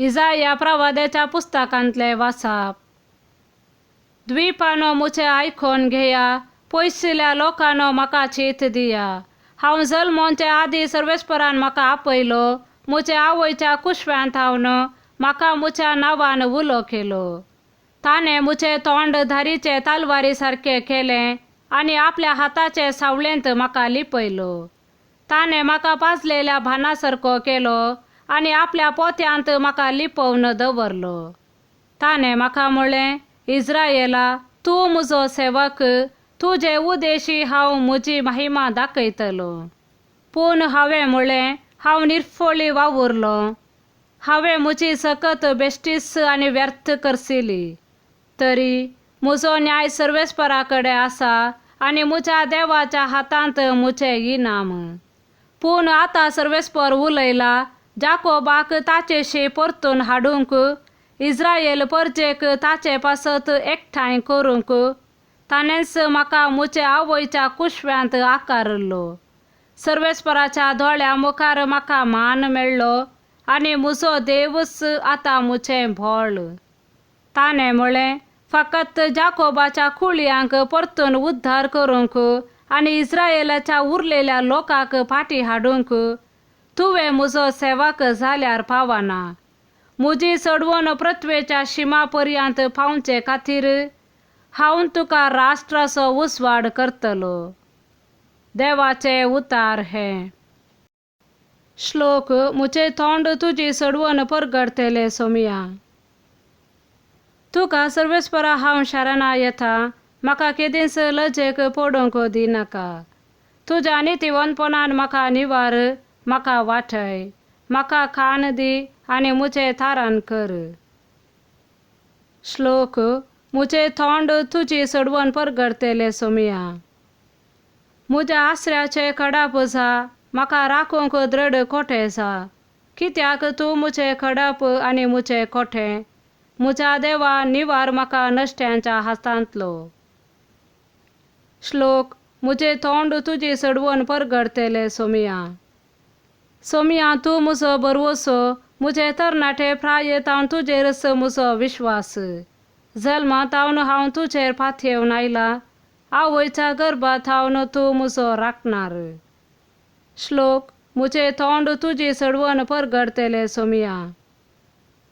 इजाया प्रवाद्याच्या पुस्तकांतलें वाचप. द्वीपानो मुझे आयकून घेया, पयसुल्या लोकांनो म्हाका चीत दिया. हांव जल्मोवचे आदीं सर्वेस्परान म्हाका आपयलो, म्हज्या आवयच्या कुशव्यांत हांवन म्हाका म्हज्या नांवान उलो केलो. ताणें म्हजें तोंड धारीचे तलवारी सारकें केलें आनी आपल्या हाताचे सावळेंत म्हाका लिपयलो. ताणें म्हाका पाजलेल्या भाना सारको केलो आनी आपल्या पोत्यांत म्हाका लिपोवन दवरलो. ताणें म्हाका म्हणलें, इज्रायेला, तूं म्हजो सेवक, तुजे उदेशी हांव म्हजी महिमा दाखयतलो. पूण हांवें म्हणलें, हांव निर्फळी वावुरलो, हांवें म्हजी सकत बेश्टीच आनी व्यर्थ करसिली. तरी म्हजो न्याय सर्वेस्परा कडेन आसा आनी म्हज्या देवाच्या हातांत म्हजें इनाम. पूण आतां सर्वेस्पर उलयला, जाकोबाक ताचेशी परतून हाडूंक, इज्रायल परजेक ताचे पासत एकठांय करूंक ताणेंच म्हाका म्हज्या आवयच्या कुशव्यांत आकारिल्लो. सर्वेस्पराच्या दोळ्या मुखार म्हाका मान मेळ्ळो आनी म्हजो देवूच आतां म्हजें भोळ. ताणें म्हणलें, फकत जाकोबाच्या कुळयांक परतून उद्धार करूंक आनी इज्रायलाच्या उरलेल्या लोकांक फाटीं हाडूंक तुवें म्हजो सेवक जाल्यार पावना. म्हजी चडवण पृथ्वेच्या शिमा पर्यंत पावचे खातीर हांव तुका राष्ट्राचो उजवाड करतलो. देवाचे उतार हे. श्लोक. म्हजें तोंड तुजी चडवण परगडतलें सोमया. तुका सर्वेस्परा हांव शरणा येता, म्हाका केदींच लजेक पडूंक दिनाका. तुज्या नितीवंतपणान म्हाका निवार, म्हाका वाटय, म्हाका कान दी आनी म्हजें तारण कर. श्लोक. म्हजें तोंड तुजी चडवण परगडतलें सोमया. म्हज्या आसऱ्याचे खडाप जा, म्हाका राखूंक दृढ कोठे जा. कित्याक तूं म्हजें खडप आनी म्हजें कोठें, म्हज्या देवा निवार म्हाका नश्ट्यांच्या हातांतलो. श्लोक. म्हजें तोंड तुजी चडवण परगडतलें सोमया. सोमया, तूं म्हजो भरवंसो, म्हजे तरणाटे प्रायेंत हांव तुजेरच म्हजो विश्वास. जल्मांत हांव हांव तुजेर पातयेवन आयला, आवयच्या गर्भांत हांव तूं म्हजो राखणार. श्लोक. म्हजें तोंड तुजी चडवण परगडतलें सोमया.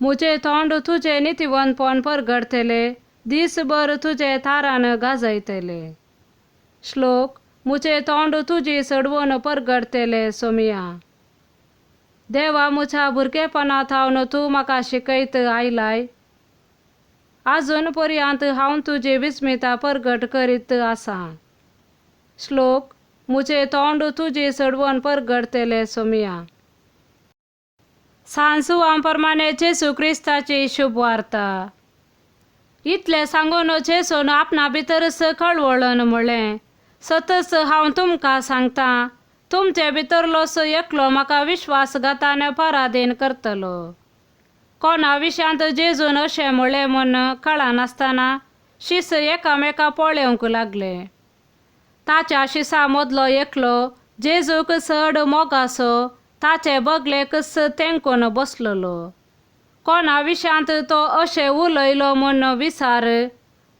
म्हजें तोंड तुजें नितीवंतपण परगडतलें, दीसभर तुजें तारान गाजयतलें. श्लोक. म्हजें तोंड तुजी चडवण परगडतलें सोमया. देवा, म्हज्या भुरगेपणांत हांव तूं म्हाका शिकयत आयलाय, आजून पर्यंत हांव तुजी विस्मिता परगट करीत आसा. श्लोक. म्हजें तोंड तुजी चडवण परगडतलें सोमया. सांजुवां प्रमाणे जेजू क्रिस्ताची शुभवार्ता. इतलें सांगून जेजून आपणा भितरच कळवळून म्हणलें, सतच हांव तुमकां सांगता, तुमचे भितरलोच एकलो म्हाका विश्वासघातान पराधीन करतलो. कोणा विशयांत जेजून अशें म्हणलें म्हूण कळनासतना शीस एकामेका पळोवंक लागले. ताच्या शिसा मदलो एकलो जेजूक चड मोगासो ताचे बगलेकच तेंकून बसलेलो. कोणा विशयांत तो अशें उलयलो म्हूण विचार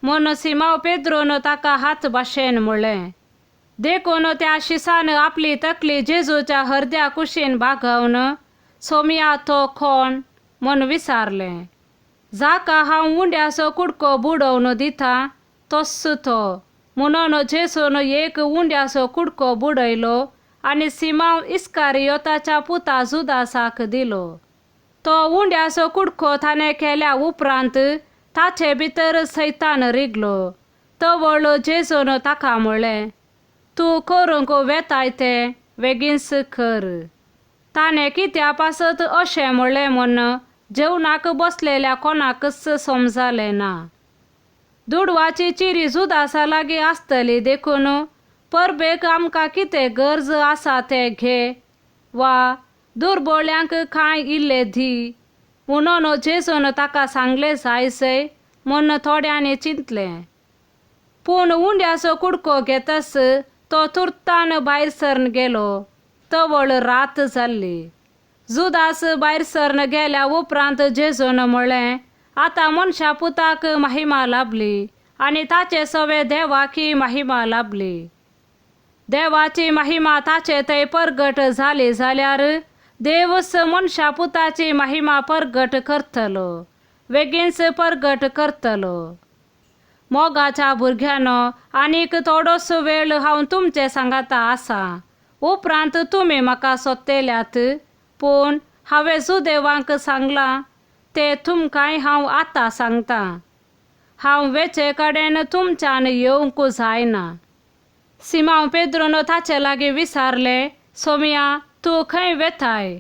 म्हूण सिमांव पेद्रून ताका हात भाशेन म्हणलें. देखून त्या शिसान आपली तकली जेजूच्या हरद्या कुशीन बागोवन सोमया तो कोण म्हूण विचारलें. जाका हांव उंड्याचो कुडको बुडोवन दिता तोच तो. म्हणून जेजून एक उंड्याचो कुडको बुडयलो आनी सिमांव इस्कारियोताच्या पुता जुदासाक दिलो. तो उंड्याचो कुडको ताणें केल्या उपरांत ताचे भितर सैतान रिगलो. तवळ जेजून ताका म्हणलें, तूं करूंक वेताय तें बेगीनच कर. ताणें कित्या पासत अशें म्हणलें म्हूण जेवणाक बसलेल्या कोणाकच समजलें ना. दुडवाची चिरी जुदासा लागीं आसतली देखून परबेक आमकां कितें गरज आसा तें घे वा दुर्बोळ्यांक कांय इल्लें दी म्हणून जेजून ताका सांगलें जायसय म्हूण थोड्यांनी चिंतलें. पूण उंड्याचो कुडको घेतच तो तुर्तान भायर सरन गेलो. तवळ रात जाल्ली. जुदास भायर सरन गेल्या उपरांत जेजून म्हळें, आतां मनशा पुताक महिमा लाभली आनी ताचे सवे देवाकी महिमा लाभली. देवाची महिमा ताचे थंय परगट जाली जाल्यार देवच मनशा पुताची महिमा परगट करतलो, बेगीनच परगट करतलो. मोगाच्या भुरग्यानो, आनीक थोडोसो वेळ हांव तुमचे सांगाता आसा. उपरांत तुमी म्हाका सोदतल्यात, पूण हांवें सुदेवांक सांगलां तें तुमकांय हांव आतां सांगतां. हांव वेचे कडेन तुमच्यान येवंक जायना. सिमांव पेद्रून ताचे लागीं विचारलें, सोमया, तूं खंय वेताय?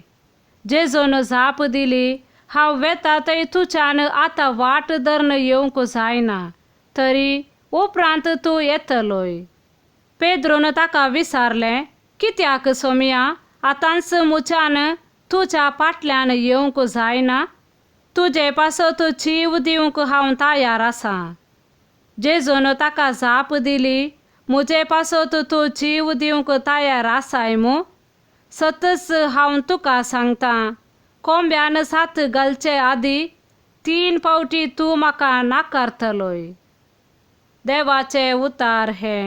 जेजून जाप दिली, हांव वेता थंय तुज्यान आतां वाट धरून येवंक जायना, तरी उपरांत तूं येतलोय. पेद्रून ताका विचारलें, कित्याक सोमया, आतांच म्हज्यान तुज्या फाटल्यान येवंक जायना? तुजे पासत जीव दिवंक हांव तयार आसा. जेजून ताका जाप दिली, म्हजे पासत तूं जीव दिवंक तयार आसाय मू? सतच हांव तुका सांगतां, कोंब्यान सात घालचे आदीं 3 फावटी तूं म्हाका नाकारतलोय. देवाचे उतार हे.